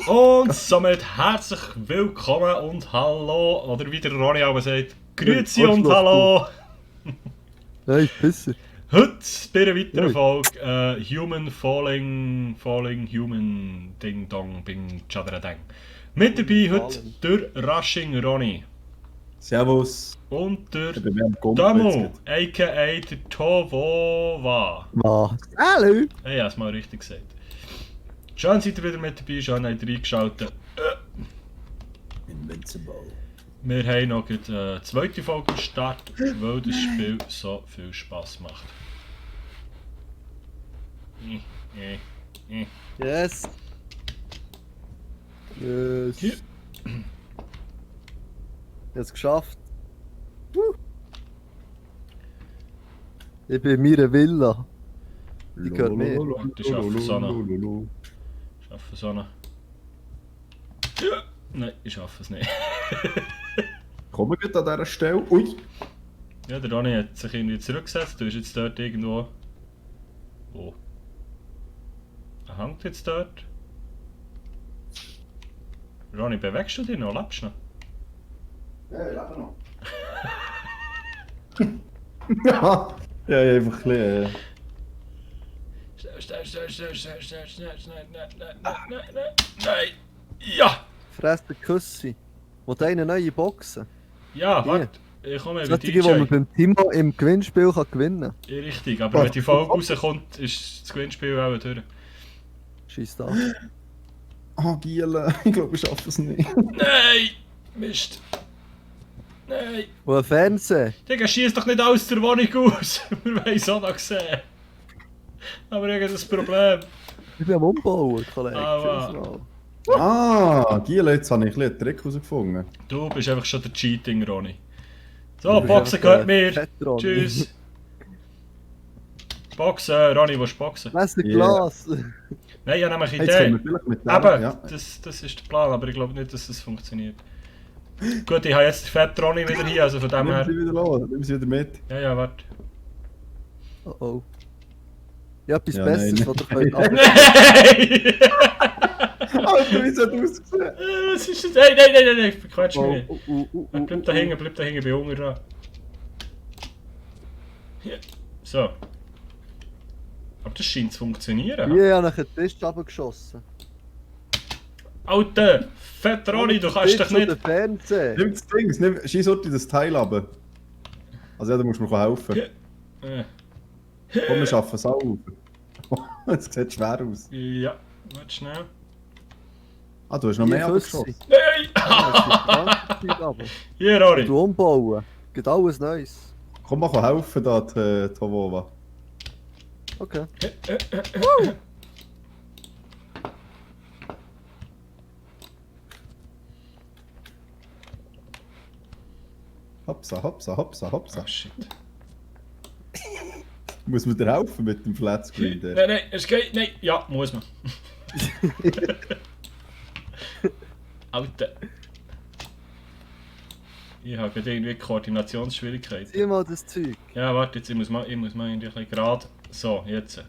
Und somit herzlich willkommen und hallo, oder wie der Ronny aber sagt, grüezi und hallo. Nein, besser. Heute bei einer weiteren Folge Human Falling Human Ding Dong Bing Chadradang. Mit dabei heute der Rushing Ronny. Servus. Und der Ich bin am Damo, a.k.a. der Tovova. Was? Hallo! Hey, ich habe es mal richtig gesagt. Schön seid ihr wieder mit dabei, schön habt ihr reingeschaltet. Invincible. Wir haben noch eine zweite Folge am Start, weil das Spiel so viel Spass macht. Yes! Yes! Hier. Ich habe es geschafft. Ich bin in meiner Villa. Die gehört mir. Ich schaffe so eine. Ja. Nein, ich schaffe es nicht. Kommen wir gerade an dieser Stelle? Ui! Ja, der Ronny hat sich irgendwie zurückgesetzt. Du bist jetzt dort irgendwo. Wo? Er hängt jetzt dort. Ronny, bewegst du dich noch? Lebst du noch? Ja, ich lebe noch. Ja, einfach ein bisschen. Nein! Ja! Fress den Küssi. Will eine neue Boxen? Ja, warte. Ich komme mit Solche, die man beim Timo im Gewinnspiel kann gewinnen kann. Ja, richtig, aber wenn die Folge rauskommt, ist das Gewinnspiel auch durch. Scheiß da. Ah, Giele. Ich glaube, ich schaffe es nicht. Nein! Mist! Nein! Und ein Fernseher. Digga, schieß doch nicht aus der Wohnung aus! Wir wollen es auch noch sehen. Aber ich habe das Problem. Ich bin am Umbauen, Kollege. Aua. Tschüss mal. Ah, Giele, jetzt habe ich ein bisschen einen Trick herausgefunden. Du bist einfach schon der Cheating, Ronny. So, Du bist Boxen einfach gehört der mir. Fett-Ronny. Tschüss. Boxen, Ronny, willst du boxen? Lass ein Yeah. Glas. Nein, ich habe nämlich eine Jetzt können Idee. wir vielleicht mit dem... Aber Ja. das ist der Plan, aber ich glaube nicht, dass das funktioniert. Gut, ich habe jetzt den fetten Ronny wieder hier, also von dem Nimm her... sie wieder los, nimm sie wieder mit. Ja, warte. Oh oh. Ja, etwas Ja, Besseres, nein, was ihr nein. könnt. Nein! Alter, wie soll das ausgesehen? Was ist das? Nein, verquatsch mich nicht. Oh. Bleib da hängen, ich bin Hunger dran. Hier. So. Aber das scheint zu funktionieren. Hier habe ich einen Tisch runtergeschossen. Alter, fett Ronny, du kannst dich nicht... Den Fernseher. Nimm das Ding, schieß heute das Teil runter. Also ja, da musst du mir helfen. Komm, wir schaffen es auch auf. Es sieht schwer aus. Ja, warte schnell. Ah, du hast noch Hier, mehr Küssi. abgeschossen. Nein! Hier, Ronny. Du umbauen. Geht alles Neues. Komm mal helfen da, die Tovova. Okay. Hopsa, hopsa, hopsa, hopsa. Oh shit. Muss man dir helfen mit dem Flatscreen? Der? Nein, es geht. Nein, ja, muss man. Alter. Ich habe gerade irgendwie Koordinationsschwierigkeiten. Sieh mal das Zeug. Ja, warte, jetzt ich muss mal irgendwie ein bisschen gerade. So, jetzt.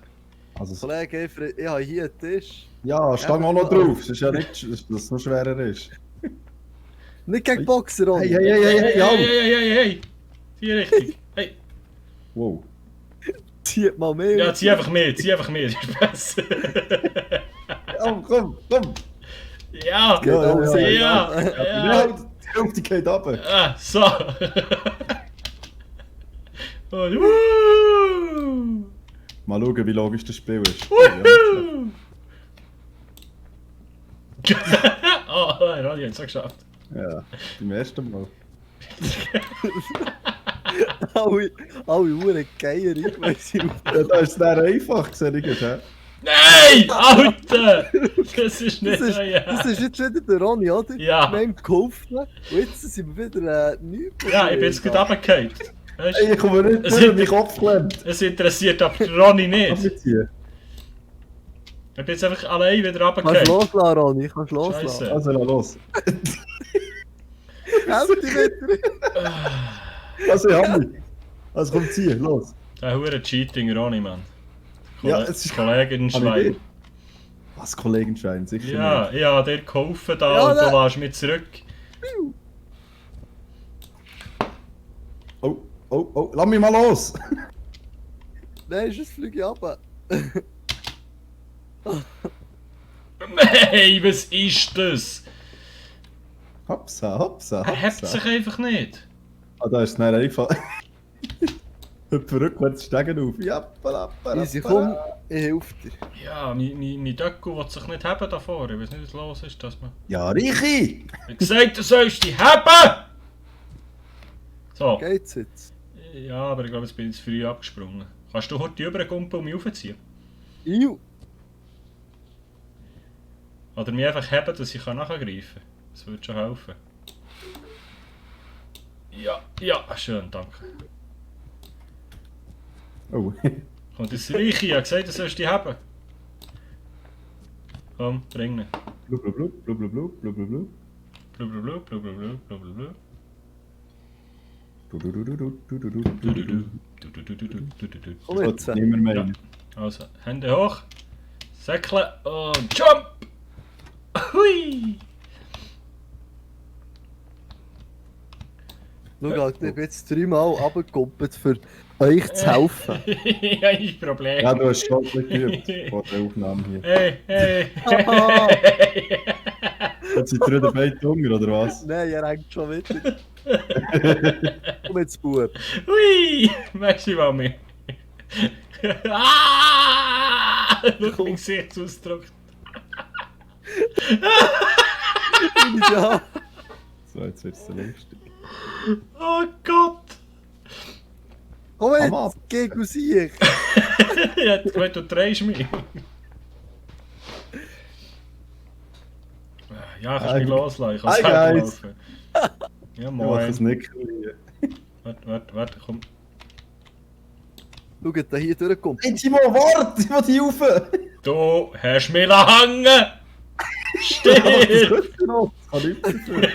Also, Kollege, ich habe hier einen Tisch. ja, stang auch noch drauf. Es ist ja nicht, dass es noch schwerer ist. Nicht gegen Boxer, Ronny. Hey! Zieh richtig. Hey! Wow. Zieht mal mehr. Ja, zieh einfach mehr, das ist besser. Komm! Ja! Geht alles Ja! ein. Ja! Die geht runter. Ah, so! Und, wuhu! Mal schauen, wie logisch das Spiel ist. Wuhu! Oh, Ronny hat es auch geschafft. Ja, beim ersten Mal. Alle Uhren geier, ich weiss nicht. Ja, da ist es dann einfach gesehen, hä? Nein! Alter! Das ist nicht Das ist jetzt wieder der Ronny, oder? Ja. Wir haben geholfen und jetzt sind wir wieder nichts. Ja, ich bin jetzt gerade runtergefallen. Weißt Ey, du? ich komme nicht Es mehr, sind- mein Kopf klemmt. Es interessiert aber Ronny nicht. Abziehen. Ich bin jetzt einfach allein wieder Kannst runtergefallen. loslassen, Ronny, kannst loslassen. Scheisse. Also, na los. Helft dich wieder. Also, ich hab mich. Also, komm, zieh, los. Der hure Cheating Ronny, Mann. Ja, es ist- Kollegin Hab ich Schwein. nicht. Was, Kollegenschein? Sicher Ja, nicht. ich habe dir geholfen da Ja, und du ne. lässt mich zurück. Oh, oh, oh, lass mich mal los! Nein, sonst fliege ich runter. Hey, was ist das? Hopsa, hopsa, Er hebt hopsa. sich einfach nicht. Ah, da ist es dann einfach. Hüpfen rückwärts, steigen auf. Ja, Easy, komm, ich helfe dir. Ja, mein Döckel will sich nicht heben da vorne. Ich weiß nicht, was los ist. Dass man... Ja, Richi! Ich habe gesagt, du sollst dich heben! So. Geht's jetzt? Ja, aber ich glaube, jetzt bin ich zu früh abgesprungen. Kannst du heute rüberkommen und mich aufziehen? Iu. Oder mich einfach heben, dass ich nachgreifen kann? Das würde schon helfen. Ja, ja, schön, danke. Oh. Kommt das Reiche? Ich habe gesagt, du sollst dich haben. Komm, bring ihn. Blub, blub, blub, blub, blub, blub, blub, blub, blub. Blub, blub, blub, blub, blub, blub, blub, blub. Du, du, du, du, du, du, du, du, Du, du, du, du. du, du, du, du, du, du, du, du. Komm Das jetzt. wird niemand meinen. Also, Hände hoch. Säckle und Jump! Hui! Schau, ich bin jetzt 3-mal runtergekumpelt, für euch zu helfen. Ja, ein Problem. Ja, du hast schon geübt vor der Aufnahme hier. Hey, hey, Haha. hey. Jetzt sind die beide Hunger, oder was? Nein, er hängt schon wieder. Komm jetzt, Bub. Hui! Merci, Mami. Ah! Schau, mein Gesichtsausdruck. Ja. So, jetzt wird es so lustig. Oh Gott! Komm Komm ab. jetzt, geh aus hier. Ja, du drehst mich. Ja, kannst mich loslassen, ich kann Hi, selber guys. laufen. Ja, Ich mache das moin. nicht hier. Warte, komm. Schau, da hier durchkommt. Hey, Timo, warte! Ich will dich rauf! Du hast mich hängen! Das Stirb! kannst du noch. Das kann nichts dafür.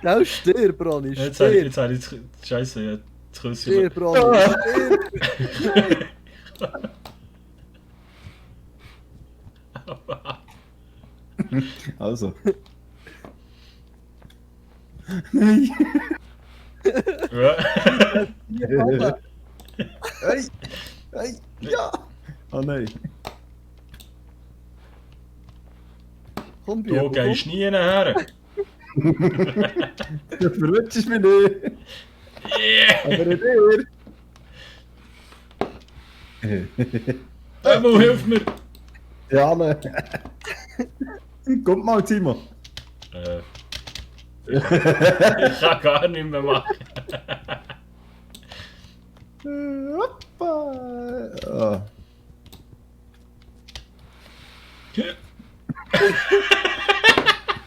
Gell, stirb, Ronny, Jetzt habe stirb. ich Scheiße, ja, das Küsschen. Stirb, Ronny, stirb. Also. Nein! Ja. Hey! Hey! Ja! Oh nein! Komm, Du Bub, gehst komm. nie nachher. Du verwirrst mich nicht! Yeah! Aber nicht dir! Emo, hilf mir! Ja, ne! Kommt mal, Timo! Ich kann gar nicht mehr machen. Hoppa! Ah.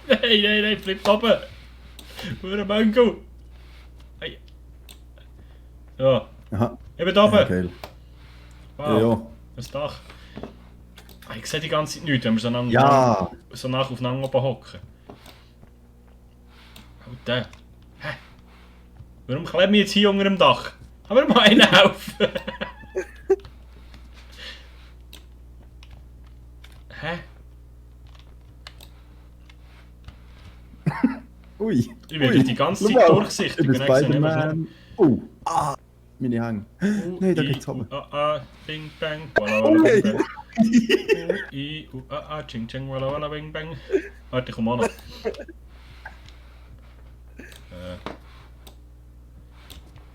Nein, flipp oben! Hure Mango! Hey. So, Aha. ich bin da oben! Ja, geil. Wow, Ja. ein Dach. Ah, ich sehe die ganze Zeit nichts, wenn wir so nach, Ja! so nach aufeinander oben hocken. Oh, der. Hä? Warum kleben wir jetzt hier unter dem Dach? Kann mir mal einen helfen? Hä? Ui! Ich werde die ganze Zeit Schau mal, durchsichtig. Ich bin und dann sehe ich einfach Spider-Man! Oh! Ah! Meine Hänge! nicht. Nein, da geht's oben! Bing bang, walla walla bing bang. Ching ching, walla walla bing bang. Warte, ich komme auch noch.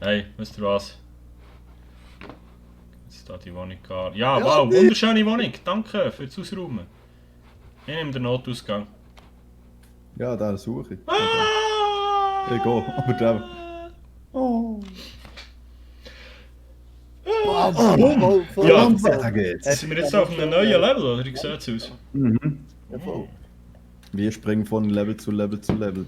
Hey, wisst ihr was? Jetzt da die Wohnung gar. Ja, Ja, wow, nee. wunderschöne Wohnung. Danke fürs Ausräumen. Ich nehme den Notausgang. Ja, da suche ich. Ah! Ich gehe, aber der. Oh! Bam, Oh. voll, voll, Ja. Und voll. weiter geht's! Sind wir jetzt auf einem neuen Level, oder? Wie sieht es aus? Mhm. Ja, voll. Wir springen von Level zu Level zu Level.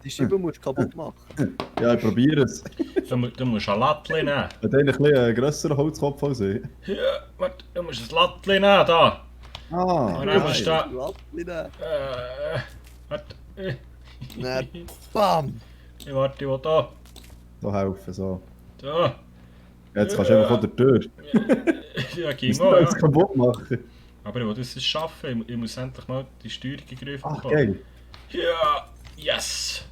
Die Scheibe musst du kaputt machen. Ja, ich probiere es. Du musst ein Lattli nehmen. Hat eigentlich ein bisschen einen grösseren Holzkopf als ich. Ja, warte, du musst ein Lattli nehmen, da. Ah, Und dann musst du da... Lattli da. Warte. Dann bam. Ich warte, ich will da. so helfen, so. Da. Jetzt kannst du einfach von der Tür. Ja, geh Musst du mal, alles ja. kaputt machen. Aber ich will das schaffen. Ich muss endlich mal die Steuerung in den Griff Ach, bekommen. geil. Ja, yes!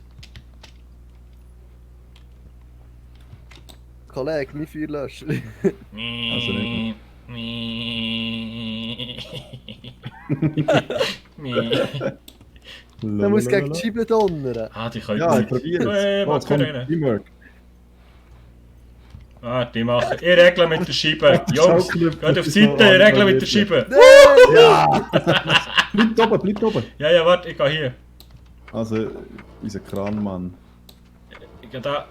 Kollege, mein Feuer löschen. Also nicht Man muss gegen die Scheibe donnern. Ah, die können Ja, ich nicht. probiere Hey, es. was Komm, können? Teamwork. Ah, die machen. Ich regle mit der Scheibe. Jungs, geht auf die Seite, ich so regle mit der Scheibe. Ja! Bleibt oben. Ja, ja, warte, ich gehe hier. Also, unser Kranmann. Ich gehe da.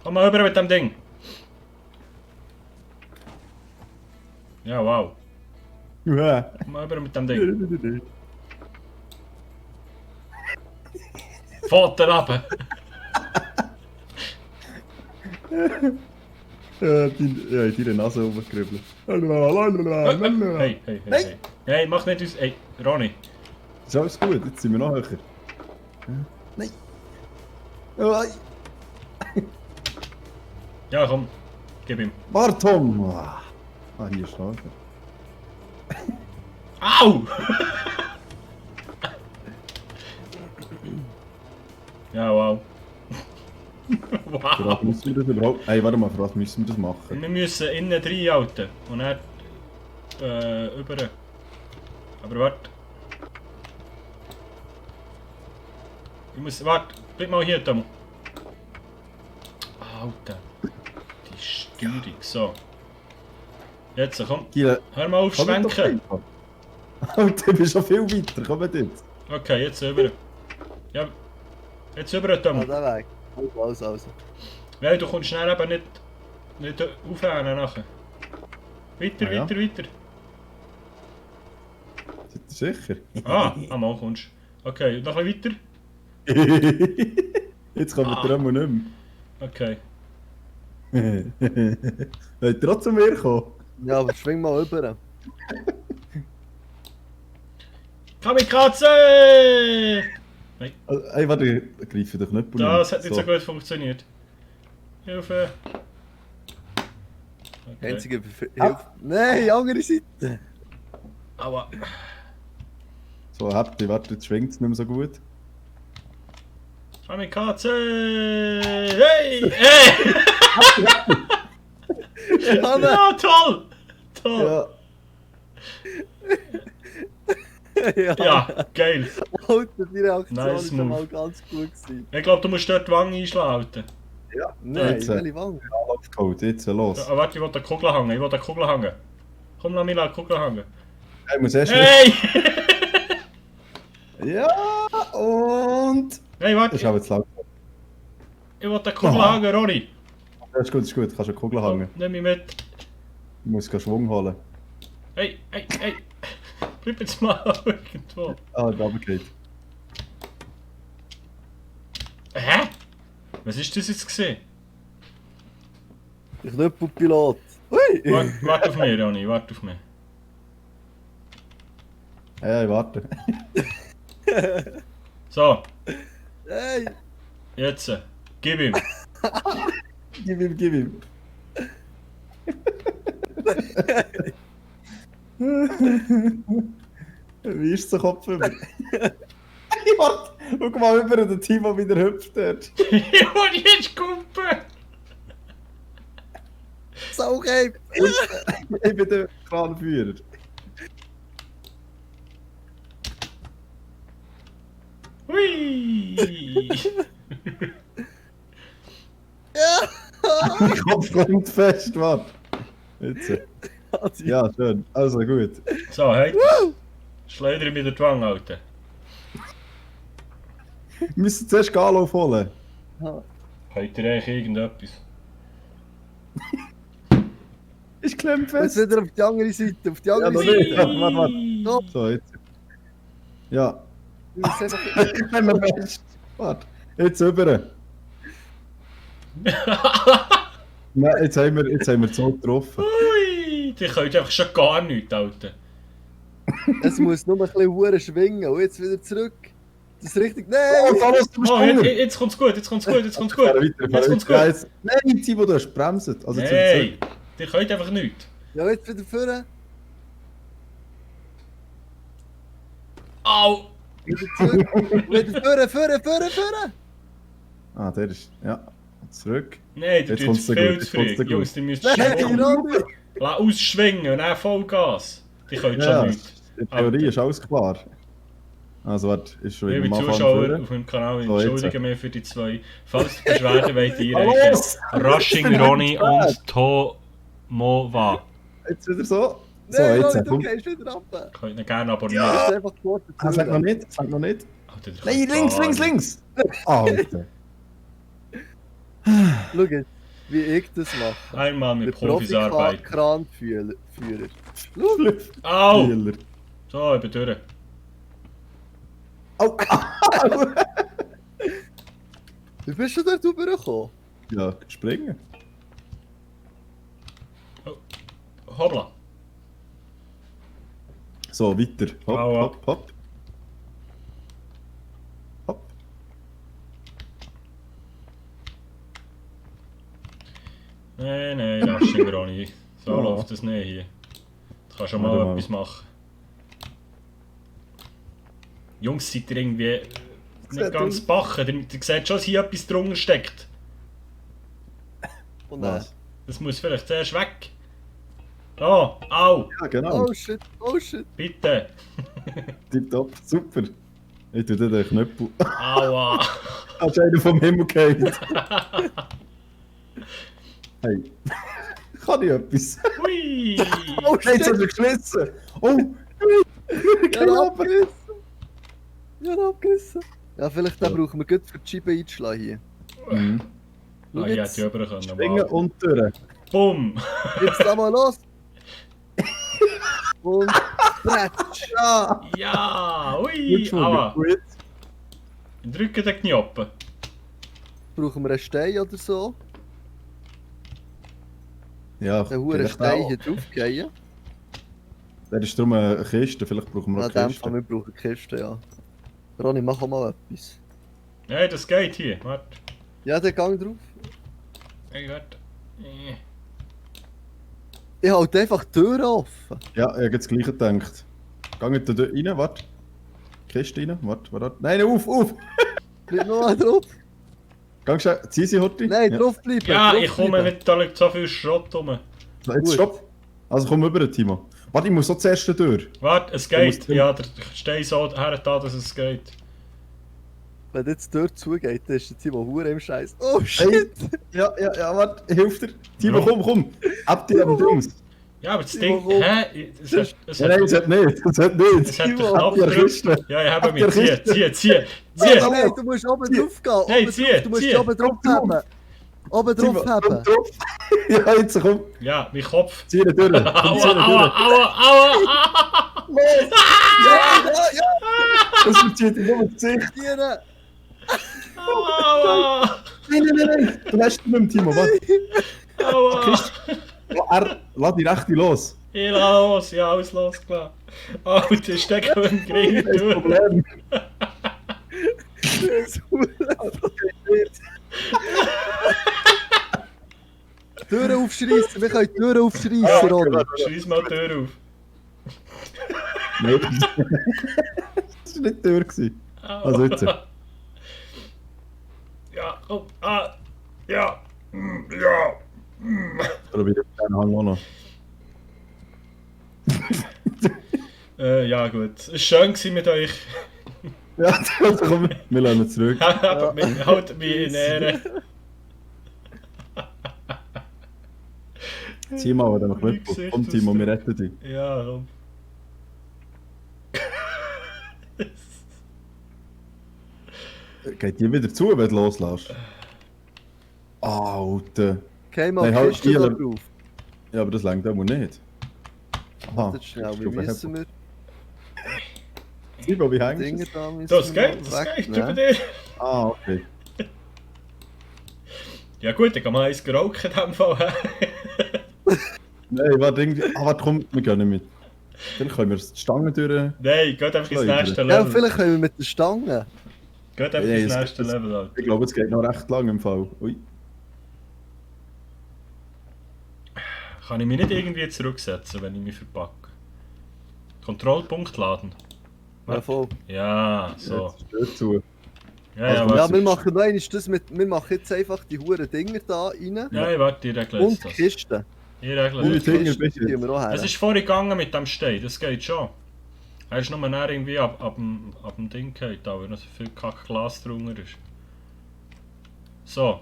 Komm mal rüber mit dem Ding. Ja, wow. Ja. Komm mal rüber mit dem Ding. Foto runter. Ja, in deine Nase rumgekribbelt. Hey, hey, hey. Hey, mach nicht uns. Hey, Ronny. Ist alles gut, jetzt sind wir noch höher. Nein! Ja, komm. Gib ihm. Warte, Tom! Ah, hier ist er. Au! Ja, wow. Für Wow. was müssen wir das überhaupt... Hey, warte mal, für was müssen wir das machen? Wir müssen innen reinhalten. Und dann. Über. Aber warte. Ich muss. Warte, bleib mal hier, Tom. Alter. Die Steuerung. So. Jetzt, komm. Giel, Hör mal auf, schwenken. Alter, du bist schon viel weiter, komm mit jetzt. Okay, jetzt über. Ja. Jetzt über, Ah, Tom. der Weg. Also. Weil du kommst schnell eben nicht aufhören nachher. Weiter, Ah, ja. weiter. Seid ihr sicher? Mal kommst du. Okay, noch ein bisschen weiter. Jetzt kommen wir einmal nicht Okay. mehr. Wollt ihr trotzdem mehr kommen? Ja, aber schwing mal rüber. Kamikaze! Also, hey, warte, ich greife dich nicht. Das hat nicht so gut funktioniert. Hilfe! Okay. Einzige Hilfe. Nein, andere Seite. Aua. So, happy, warte, jetzt schwingt es nicht mehr so gut. Kamikaze! Hey! Hey! Ja, Ja, toll! Toll! Ja, Ja, geil. Alter, die Reaktion Nice ist move. mal ganz gut gewesen. Ich glaube, du musst dort die Wange einschlagen. Nein, jetzt, welche Wange? Laufcode, jetzt los. Ah, warte, ich will den Kugel hängen. Komm, lass mich die Kugel hängen. Ich muss erst Hey! Ja, und... Hey, Das warte, ist aber jetzt laut. ich will den Kugel hängen, Ronny. Das ist gut, kannst du eine Kugel hängen. Nimm mich mit. Ich muss Schwung holen. Hey! Bleib jetzt mal irgendwo. Ah, da geht. Hä? Was ist das jetzt gesehen? Der Knüppelpilot. Hui! Warte auf mich, Ronny, warte auf mich. Ja, ich warte. So, Hey! jetzt. Gib ihm. Gib ihm. Wie ist der Kopf über? Warte, schau mal über den Timo wieder hüpft dort. Ich will jetzt kumpen. Saugeib! Ich bin der Kranführer. Hui! Ja! Kopf kommt fest, warte. Jetzt. Ja, schön. Also gut. So, hey. Schleudere mir die Wange, Alter. Wir müssen zuerst Galauf holen. Könnt ihr eigentlich irgendetwas? Ist klemmt Jetzt fest. wieder auf die andere Seite, auf die andere noch Seite. nicht. Warte. So, jetzt. Ja. Du musst einfach... Klemmen fest. Warte. Jetzt rüber. Nein, jetzt haben wir so getroffen. Ui! Die könnt einfach schon gar nichts, Alter. Es muss nur ein bisschen hure schwingen und jetzt wieder zurück. Das ist richtig... Oh, Nein! da musst du Oh, bestimmt. jetzt kommt's gut. Jetzt kommt's gut. Fahr weiter, Jetzt kommt's fahr gut. weiter. Nein, Timo, du hast bremset. Also jetzt Hey, die könnt einfach nichts. Ja, jetzt wieder vorne. Au! Wieder führen! Ah, der ist... Ja, zurück. Nein, du Jetzt tust kommt's dir viel gut, zu jetzt kommt's früh. dir Jungs, gut. die müsst Nein, schwingen. Ronny! Lass ausschwingen und dann Vollgas. Die können Ja, schon nichts. in Theorie ist alles klar. Also warte, ist schon Liebe im Anfang Zuschauer führen. auf meinem Kanal, So, jetzt. entschuldigen mich für die zwei. Falls ihr Beschwerden wollt Hallo! einreichen, Rushing Ronny und Tomova. Jetzt wieder so. So, Nein, jetzt Ronny, du komm. gehst wieder runter. Könnt ihr gerne abonnieren. Du bist einfach kurz Ah, sag noch nicht, sag noch nicht. Alter, der Nein, kann links, gar links, nicht. links! Alter. Schau jetzt, wie ich das mache. Einmal Der mit Profis arbeiten. Profi-Kranführer. Schau! Au! Spieler. So, ich bin durch. Au! Wie bist du da drüber gekommen? Ja, springen. Hoppla. So, weiter. Hopp, Au, au. hopp, hopp. Hopp. Nein, Rushing Ronny. So Oh. läuft das nicht hier. Du kannst schon Warte mal mal. etwas machen. Jungs, seid ihr irgendwie nicht ganz bachen? Ihr seht schon, dass hier etwas drunter steckt. Und dann. Was? Das muss vielleicht zuerst weg. Oh, au, Ja, genau. Oh shit, oh shit. bitte. Tipptopp, super. Ich tue dir den Knöpfel. Aua. Hast du einen vom Himmel gefallen? Hey. Kann ich etwas? Hui. Oh Hey, jetzt shit, hast du geschmissen! Oh! ja, abgerissen. Ja, abgerissen. Ja, vielleicht dann brauchen wir gut für die Scheibe einzuschlagen hier. Mhm. Schau Ah, ich jetzt, hätte rüber können. Springen Wow. und durch. Bumm. jetzt da mal los. Und Stretch. Ja! Ja, Gut hui. schon, Aua. gut. Drücken den Knopf. Brauchen wir einen Stein oder so? Ja, Den hohen vielleicht Stein auch. hier draufgehen. Der ist darum eine Kiste, vielleicht brauchen wir Ja, auch in eine dem Fall, Kiste. wir brauchen Kiste, ja. Ronny, mach auch mal etwas. Nein, das geht hier. Warte. Ja, der Gang drauf. Hey, warte. Ich halte einfach die Türen offen. Ja, ich habe das gleiche gedacht. Geht da rein, warte. Kiste rein, warte. Nein, auf! Bleib noch mal drauf. Gang schnell, zieh sie heute. Nein, drauf bleiben. Ja, drauf ich komme bleiben. nicht, da liegt so viel Schrott rum. So, jetzt Gut. stopp. Also komm rüber, Timo. Warte, ich muss so zuerst durch. Warte, es Du geht. musst drin. Ja, der Stein so her da, dass es geht. Wenn jetzt die Tür zugeht, dann ist der Timo hure im Scheiß. Oh shit! Ja, warte, ich helfe dir. Timo, komm. Ab dir am Dings. Ja, aber das Timo, Ding. komm. Hä? Es Nein, es hat nicht. Es hat den Timo, Knopf habt ihr gedrückt. Kiste? Ja, ich habe Habt ihr mich. Zieh. Nein, nein, du musst oben drauf gehen. Hey, Oben zieh, drauf. Du musst zieh. dich oben drauf haben. Oben Timo, drauf komm haben. drauf. Ja, jetzt komm. Ja, mein Kopf. Zieh ihn durch. Komm, Aua, zieh ihn durch. aua. Ja! Das verzieht dir nur das Gesicht. Tiere! Aua. Nein. Du lässt ihn nicht, Timo, warte. Aua. Lass die Rechte los. Ich lass los. Ja, alles losgelassen. Alter, stecken wir im Gring Kein durch. Problem. Türen aufschreissen, wir können die Türen aufschreissen, Ronny. Schreiss mal die Tür auf. Nein. Das war nicht die Tür. Also jetzt. Ja, oh, ja. Ja. Probier den Hang auch noch. Ja, gut. Es war schön gewesen mit euch. Ja, also komm, wir lassen ihn zurück. Halt mich in Ehre. Zieh mal den Mein Knöpfel. Gesicht Komm, ist Timo, wir da. retten dich. Ja, komm. Geht die wieder zu, wenn du loslässt? Alter. Geh mal Nein, die halt Kiste da Stiele. drauf. Ja, aber das längt auch nicht. Aha. Wartet schnell, ist wie auf den müssen wir Timo, wie hängst Dinge du? da müssen Das wir geht, das geht wegnehmen. über dir. Ah, okay. Ja gut, dann kann man eins geraucht in dem Fall. Nein, warte, irgendwie. Ah, warte, komm, wir gehen nicht mit. Dann können wir die Stange durch. Nein, geht einfach ins Leute. nächste Ja, Level. vielleicht können wir mit der Stange. Geht einfach Nee, ins es- nächste es- Level, Alter. Ich glaube, es geht noch recht lang im Fall. Ui. Kann ich mich nicht irgendwie zurücksetzen, wenn ich mich verpacke? Kontrollpunkt laden. Ja, voll. Ja, so. Jetzt stört zu. Ja, ja, Also, Ja, warte. wir machen noch einmal das mit... Wir machen jetzt einfach die huren Dinger da rein. Ja, ich warte, ich regle Und jetzt die das. Kisten. Ich regle Wie das. viele Dinger Kisten bist du tun jetzt? wir auch her. Es ist vorhin gegangen mit dem Stein, das geht schon. Er ist nur näher irgendwie ab dem Ding gefallen, da, weil noch so viel Kackglas drunter ist. So.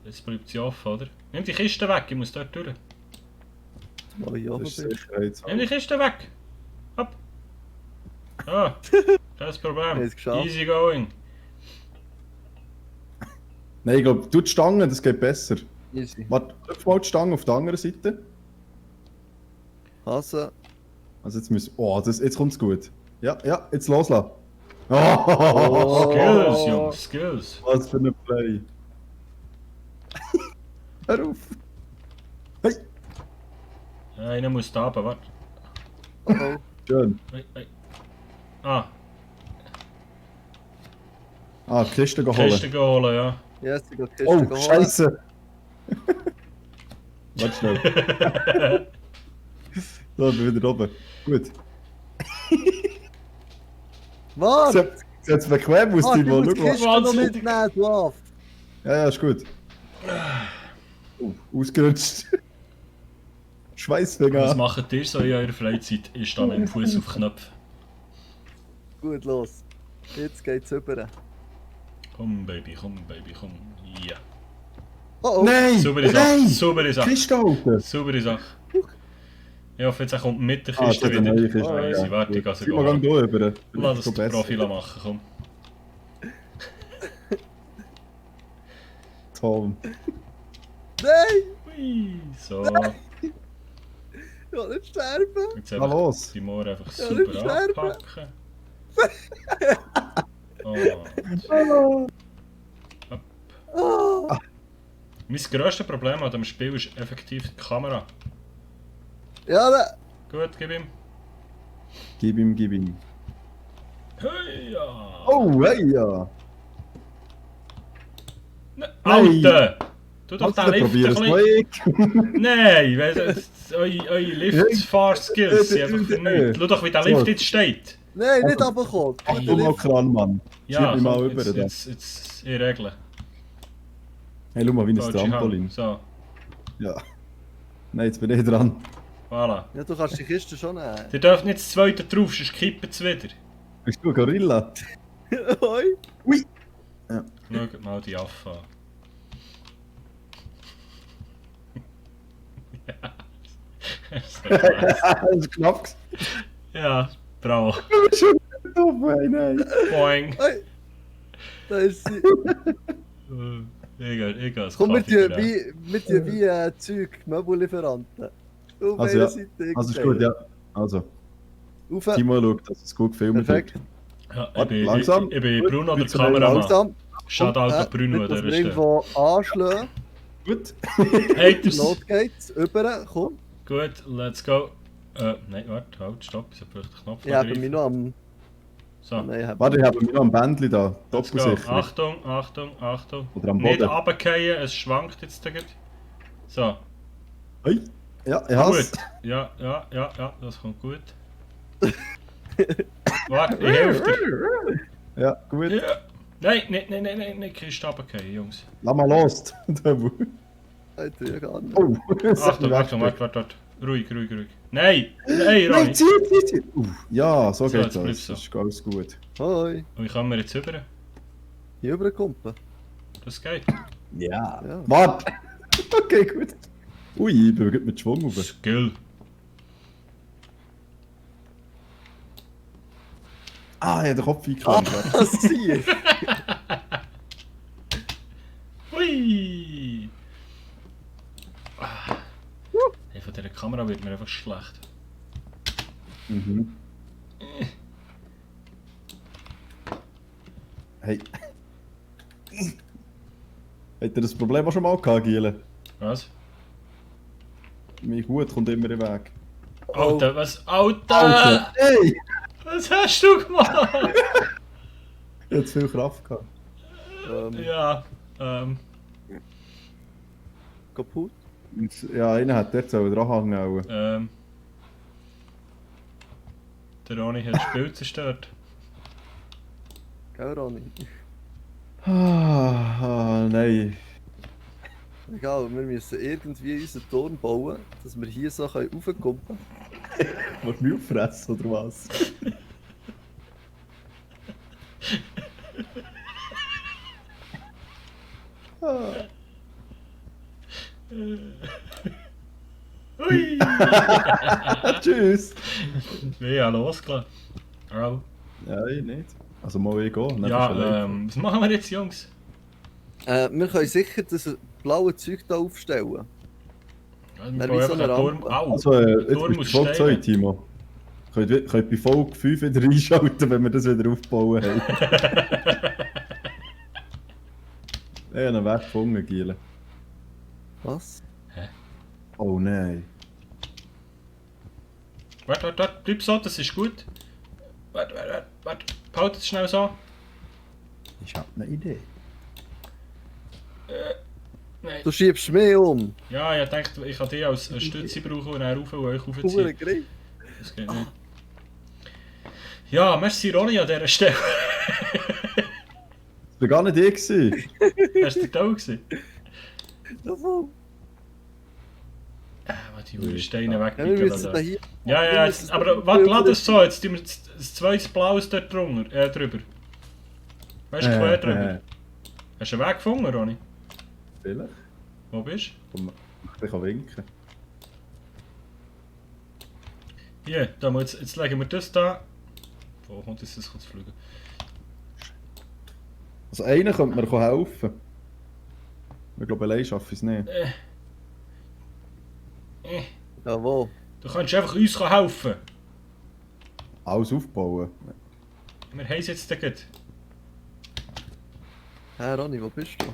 Jetzt bleibt sie offen, oder? Nimm die Kiste weg, ich muss dort durch. Mal ja, Das ist bin. Sicherheitshalber. Nimm die Kiste weg! Hopp! Ah, kein Problem. Wir haben es geschafft. Easy going. Nein, ich glaube, du die Stange, das geht besser. Easy. Warte, öffne mal die Stange auf der anderen Seite. Hase. Also jetzt müssen... Oh, jetzt kommt's gut. Ja, ja, jetzt loslassen. Oh, Skills, Jungs, Skills. was für ein Play. Hör auf. Hey, Ja, einer muss da runter, warte. Oh, schön. Hey, hey. Ah, Ah, die Kiste die holen. Kiste holen, ja. yes, ich gehe die Kiste Oh, holen. Scheiße. Warte schnell. So, ich bin wieder oben. Gut. Warte! Sieht jetzt bequem aus, Ah, du Timo. musst die Schau mal. Kiste noch Wahnsinnig. mitnehmen, du Aff. Ja, ja, ist gut. Ausgerutscht. Schweißfinger. Was macht ihr so in eurer Freizeit? Ich stehe mit dem Fuß auf Knopf. Gut, los. Jetzt geht's über. Komm, Baby, komm. Ja. Oh, oh. Nein! Saubere Sache, Nein! saubere Sache. Kiste halten! Saubere Sache. Ich hoffe, jetzt kommt mit der Ah, Kiste das hat eine neue wieder. Kiste. Ah, easy, warte, ich gehe Sieh mal, gang sogar. da rüber. Lass es Schon den besser. Profi machen, komm. Tom. Nein! Hui, so. Ich will nicht sterben! Jetzt Na einfach los! die Moore einfach Ja, nicht super sterben. anpacken. Oh. Oh. Mein grösstes Problem an dem Spiel ist effektiv die Kamera. Ja, da. Gut, gib ihm. Gib ihm, gib ihm. Hey, ja. Oh, hey, ja! Ne, Alter! Tu doch den Lift probier ein es bisschen... mal. Nein, weißt du, eure Liftfahr-Skills sind einfach für nichts. Schau doch, wie der Lift jetzt steht. Nein, nicht runterkommen. Mach du mal Kran, Mann. Ja, Schieb mich mal komm, rüber. da. jetzt ich regle. Hey, schau mal, wie ein Falsche Hand. Trampolin. So, Ja. Nein, jetzt bin ich dran. voilà. Ja, du kannst die Kiste schon nehmen. Ihr dürft nicht das zweite drauf, sonst kippen es wieder. Bist du ein Gorilla? Hoi. Schaut mal die Affe an. Ja. So krass. Das ist knapp. Ja, bravo. Du bist schon doof, hey, nein. Boing. Hoi. Da ist sie. Ich gehe Komm mit dir wie Zeug, Möbellieferanten. Auf Also, einer ja. Seite. Also ist gut, ja. Also, Auf. Timo schaut, dass es gut gefilmt Perfekt. wird. Ja, Warte, langsam. ich bin Gut, Bruno, der bisschen schnell, Kameramann. Langsam. Shoutout an Bruno Nicht, an dass wir dieser Stelle. irgendwo anschlagen. Gut. Haters! Not geht's. Über. Komm. Gut, let's go. Nein, warte, halt, stopp, ich brauche den Knopf Ich habe greifen. mich noch am... So, Nein, ich habe... Warte, ich habe mir noch ein Bändchen da. let's go. Doppelsicher. Achtung. Oder am Nicht Boden. runterfallen, es schwankt jetzt gleich. So, Hey. Ja, ich hasse. gut. Ja, das kommt gut. Warte, ich helfe dir. Ja, gut. Ja. Nein, nicht Kiste runterfallen, Jungs. Lass mal los. Alter, ja, gar nicht. Oh. Achtung, warte. Ruhig. Nein, Ronny. Nein, zieh. Ja, so So, geht jetzt bleibst das. du. Das ist alles gut. Hoi. Wie kommen wir jetzt rüber? Hier rüberkommen. Das geht. Ja. Ja. Warte. Okay, gut. Ui, ich bin gerade mit Schwung rüber. Skill. Ah, ich habe den Kopf eingeklemmt. Was sie? Hui! Ah. Hey, von dieser Kamera wird mir einfach schlecht. Mhm. Hey. Hat er das Problem auch schon mal gehabt, Giele? Was? Mein Hut kommt immer im Weg. Alter, was? Alter! Hey! Was hast du gemacht? Ich hatte zu viel Kraft gehabt. Ja, Kaputt. Und ja, einer hat dort so dran hängen. ähm. Der Ronny hat das Spiel zerstört. Gell, Ronny? Nein. Egal, wir müssen irgendwie unseren Turm bauen, dass wir hier so raufkommen können. Willst du mich auffressen oder was? Hui! Tschüss. Ja, losgelassen. Au. Ja, ich nicht. Also mal ich gehen. dann Ja, bist du allein. was machen wir jetzt, Jungs? Wir können sicher das blaue Zeug hier aufstellen. Wir Dann bauen wie so einfach eine einen Turm. Rampe. Au! Also, der jetzt Turm bist du muss Folge 2, stehen. Timo. Könnt bei Folge 5 wieder einschalten, wenn wir das wieder aufbauen haben. Ich habe einen Weg gefunden, Giele. Was? Oh nein. Warte, bleib so, das ist gut. Warte. Behalte es schnell so. Ich habe eine Idee. Nein. Du schiebst mich um. Ja, ich dachte, ich kann die als Stütze brauchen und dann rauf und euch Hure raufziehen. Griff. Das geht nicht. Ja, merci Ronny an dieser Stelle. Das war gar nicht ich. gewesen. Hast du da gewesen? Davon. Die Uhr Steine Ja, wir wegbiegen müssen da hier. Ja, wir ja, müssen jetzt, da aber warte, lass es so, jetzt tun wir das zweites Blaues dort drunter, drüber. Weißt du, quer drüber? Hast du einen Weg gefunden, Ronny? Vielleicht. Wo bist Komm, ich kann winken. du? Hier, jetzt legen wir das da. Wo kommt das zu fliegen? Also einer könnte mir helfen. Ich glaube, allein schaffe ich es nicht. Ja, wo? Du kannst einfach uns helfen. Alles aufbauen. Wir haben es jetzt gleich. Hä, Ronny, wo bist du?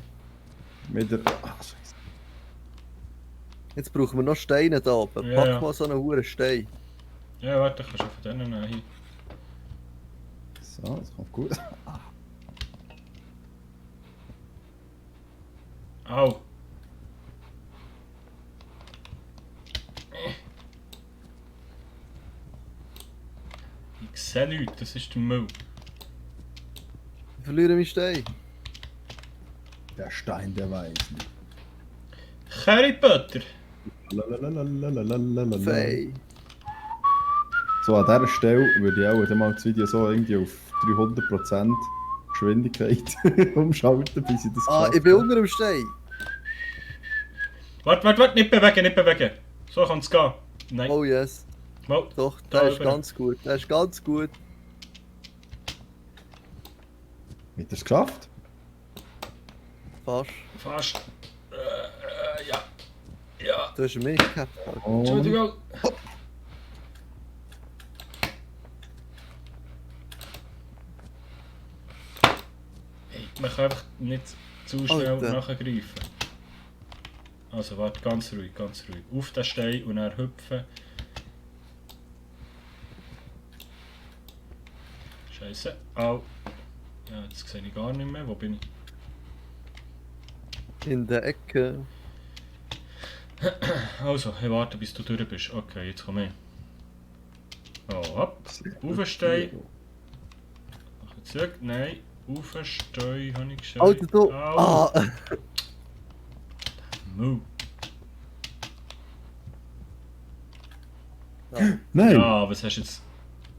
Mit der... Ach, Scheiße. Jetzt brauchen wir noch Steine da oben. Ja, Pack ja. mal so einen hohen Stein. Ja, warte, kannst du von denen nehmen. Hier. So, das kommt gut. Au. Ich sehe nichts, das ist der Müll. Ich verliere meinen Stein. Der Stein, der weiß nicht. Harry Potter. Lalalalalalala. Fei. So, an dieser Stelle würde ich auch dann mal das Video so irgendwie auf 300% Geschwindigkeit umschalten, bis ich das Ah, geschafft ich bin habe. unter dem Stein. Warte, nicht bewegen, nicht bewegen. So kann es gehen. Nein. Oh yes. Mal. Doch, Da der ist über. ganz gut. Der ist ganz gut. Hat er es geschafft? Fast. Fast. Ja. Ja. Du hast mich gehabt. Oh. Entschuldigung. Hey, man kann einfach nicht zu schnell Alter. nachgreifen. Also warte, ganz ruhig, ganz ruhig. Auf den Stein und dann hüpfen. Scheiße. Au. Ja, jetzt sehe ich gar nicht mehr. Wo bin ich? In der Ecke. Also, ich warte bis du durch bist. Okay, jetzt komm ich. Oh, hopp. Aufstehen. Mach ich zurück. Nein. Aufstehen habe ich gesagt. Alter, du. Au. Ah. Mu. Nein! Ja, was hast du jetzt?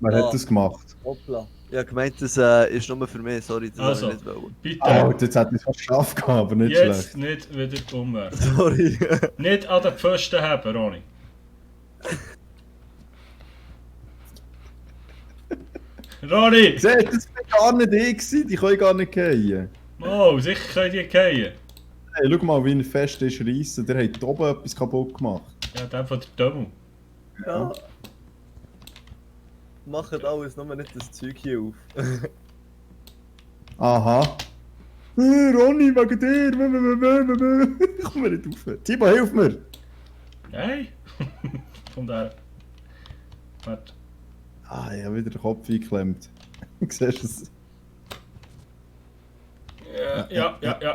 Wer Ah. hat das gemacht? Hoppla. Ich hab gemeint, das ist nur für mich. Sorry, das Also. wollte ich nicht wollen. Bitte. Oh, jetzt hat es fast geschafft, aber nicht Jetzt schlecht. nicht wieder umwerfen. Sorry. Nicht an den Pfosten haben, Ronny. Ronny! Seht, das war gar nicht ich, gewesen, die können gar nicht gehen. Oh, sicher können die gehen. Hey, schau mal, wie er fest ist reissen. Der hat oben etwas kaputt gemacht. Ja, der von der Dömmel. Ja. Macht alles, nur nicht das Zeug hier auf. Aha. Ronny, wegen dir. Komm mir nicht rauf. Timo, hilf mir. Hey! Von der. Warte. Ah, ich habe wieder den Kopf eingeklemmt. Siehst du es? Ja. Ja, Auf warte.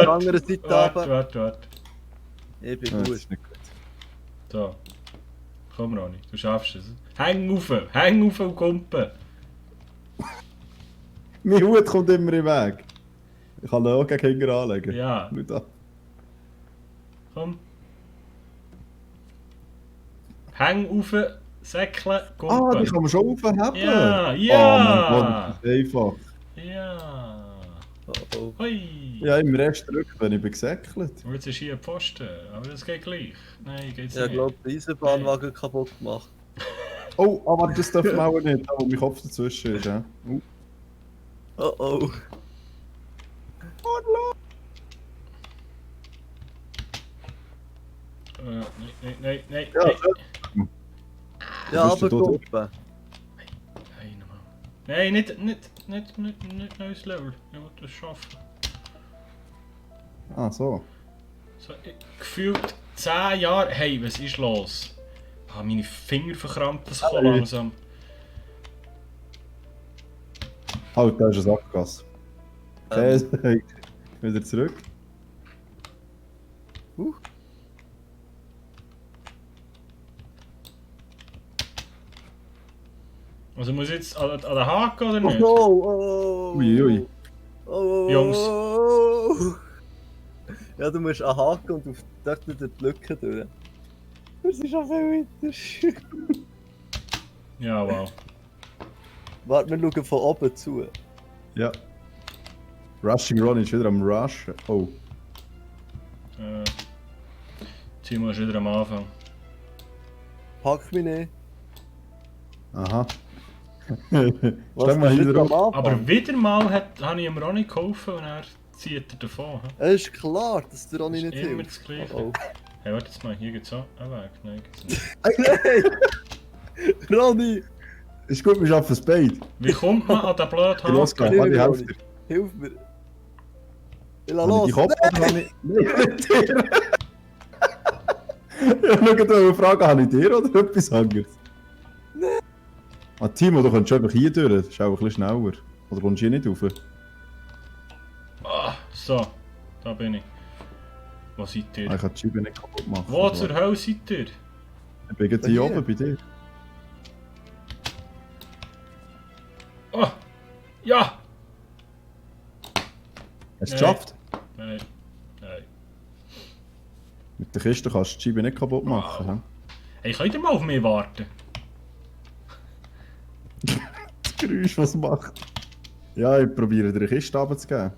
der anderen Seite runter. Warte. Ich bin Ah, das gut. ist nicht gut. So. Komm Ronny, du schaffst es. Häng auf und Kumpen. Mein Hut kommt immer im Weg. Ich kann ihn auch gegen hinten anlegen. Ja. Nicht da. Komm. Häng auf, säckeln, Kumpen. Ah, die kann man schon aufheben. Ja, Oh ja. mein Gott, das ist einfach. Ja. Oh. Hui. Ja, im Rest drückt, wenn ich bin gesäckelt. Und jetzt ist hier ein Pfosten, aber das geht gleich. Nein, geht's Ich nicht. glaube, der Eisenbahnwagen kaputt gemacht. Oh, aber das darf man auch nicht, da wo mein Kopf dazwischen ist. Ja. Oh oh. Nein. Ja, Ja, bist du aber tot? Kumpel. Nein, nochmal. Nein, nicht neues Level. Ich will das schaffen. Ah, so. So, gefühlt 10 Jahre. Hey, was ist los? Ah, meine Finger verkrampfen so langsam. Halt, da ist ein Sackgasse. Okay, wieder zurück. Also muss ich jetzt an den Haken oder Oh, nicht? oh, Uiui. oh. Jungs. Ja, du musst anhaken und auf dort durch die Lücke durch. Das ist schon viel weiter. Ja, wow. Warte, wir schauen von oben zu. Ja. Rushing Ronny ist wieder am Rushen. Oh. Timo ist wieder am Anfang. Pack mich nicht. Aha. Was Stell mal bist hier du am drauf. Anfang? Aber wieder mal habe ich ihm Ronny geholfen und er zieht er davon. He? Es ist klar, dass der Ronny Das nicht ist immer hilft. das Gleiche. Oh, Hey, warte jetzt mal, hier geht's auch weg. Nein, geht's nicht. oh. Ronny! Ist gut, wir schaffen es beide. Wie kommt man an den blöden Los, Haken? komm, ich helfe dir. Hilf mir! Ich lass Habe ich los! die Kopf oder habe ich... Nein, nicht dir. Ich wollte fragen, habe ich dir oder etwas anderes? Nein. Ah, Timo, du könntest einfach hier durch. Das ist auch ein bisschen schneller. Oder kommst du hier nicht rauf? Ah, so, da bin ich. Wo seid Ah, ihr? ich kann die Scheibe nicht kaputt machen. Wo zur Hölle seid ihr? Ich bin jetzt Bei hier dir. oben bei dir. Oh! Ja! Hast du es Nein. geschafft? Nein. Mit der Kiste kannst du die Scheibe nicht kaputt machen. Wow. hä? Hey, könnt ihr mal auf mich warten? Das Geräusch, was es macht. Ja, ich probiere dir eine Kiste runterzugeben.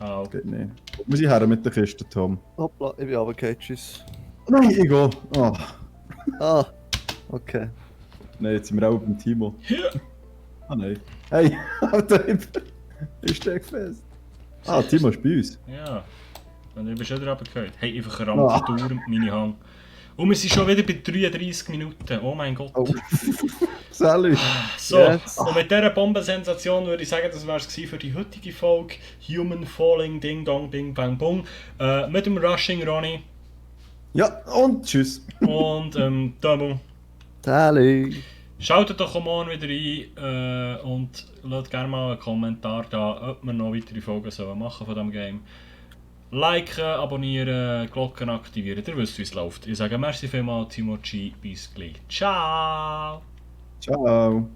Au. Geht nicht. Wo muss ich her mit der Kiste, Tom? Hoppla, ich bin runtergefallen, tschüss. Nein, ich gehe. Oh. Ah, okay. Nein, jetzt sind wir auch beim Timo. Ja. Ah nein. Hey, Alter, ich steck fest. Ah, Timo ist bei uns. Ja. Und ich bin schon wieder runtergefallen. Hey, ich verkrampfe dauernd meine Hand. Und wir sind schon wieder bei 33 Minuten. Oh mein Gott. Oh. Salut. So, Yes. und mit dieser Bombensensation würde ich sagen, das wäre es für die heutige Folge. Human Falling Ding Dong Bing Bang Bong. Mit dem Rushing Ronny Ja, und tschüss. und Damo. Salut! Schaltet doch morgen wieder ein und lasst gerne mal einen Kommentar da, ob wir noch weitere Folgen sollen machen von diesem Game. Liken, abonnieren, Glocken aktivieren, ihr wisst wie es läuft. Ich sage merci vielmals, Timo G, bis gleich. Ciao! Ciao.